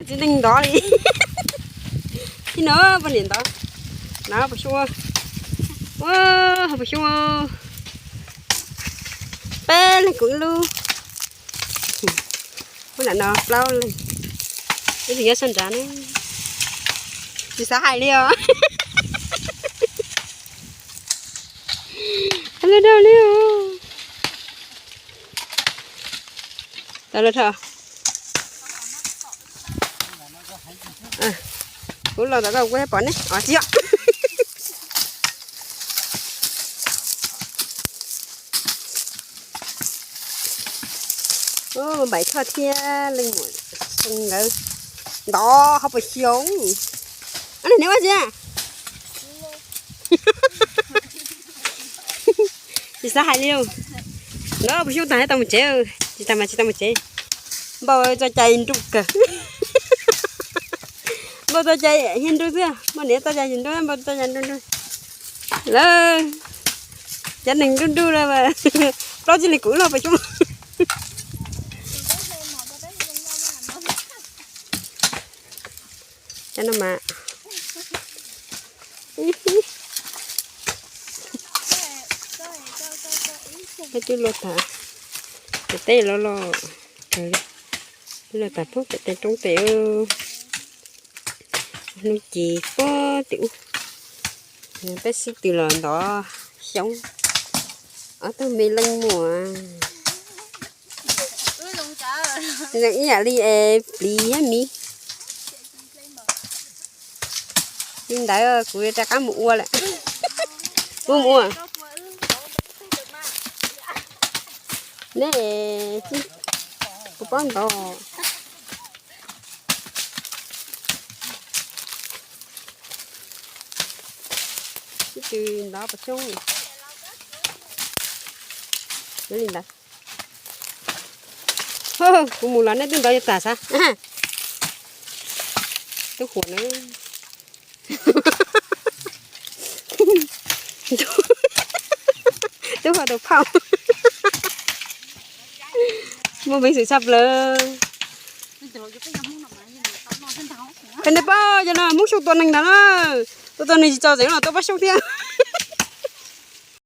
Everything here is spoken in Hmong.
Txiv neej ntov li. Tib no poj niam ntov. No pos xyoob. Ua, pos xyoob. Peb leeg kuv ib lub. Muab nram no plaub leeg. Ib tug nyob sab nrad ne. Tsis xav hais li os. Hais li dhau li os. Tau lawm tho. Kuv los tom koj kuv pom ne os tsis yog. Npaim Thoj thiab leej muam Xyooj nkawd ntov hauv paus xyoob. Ob niag neb ua tsi? Tsis xav hais li. Ntov paus xyoob tag tau mus tsev. Tsis tag mas tsis tau mus tsev. Npau txoj cai nruj kawg. Npau txoj cai hiav nruj xwb, npau niam txoj cai nruj, npau txoj cai nruj nruj. Lawm, cov neeg nruj nruj lawm. Plaub tsis li kuv los paus xyoob. Cov no mas, peb twb luaj tas, pem teb los los, twb luaj tas pem teb roob tes. Hnub ci pob tim ub, peb sib tw los ntov xyoob. Ob tug me leej muam zoo ib yam li es pliv thiab miv. Li ntawd kuv rov qab mus ua lawm. Kuv mus ua. Neb, kuv paub ntov. Sib tw ntov paus xyoob. Li ntawd. Kuv mus los nej twb ntov yuav tas xav. Tub huam na. Tub huam tus phauj. Muaj peev xwm tshaj plaws. Koj nej paub cov no Hmoob Xyooj tua neeg ntag na. Tua tua neeg tsis txaus tseem los tua pab Xyooj thiab.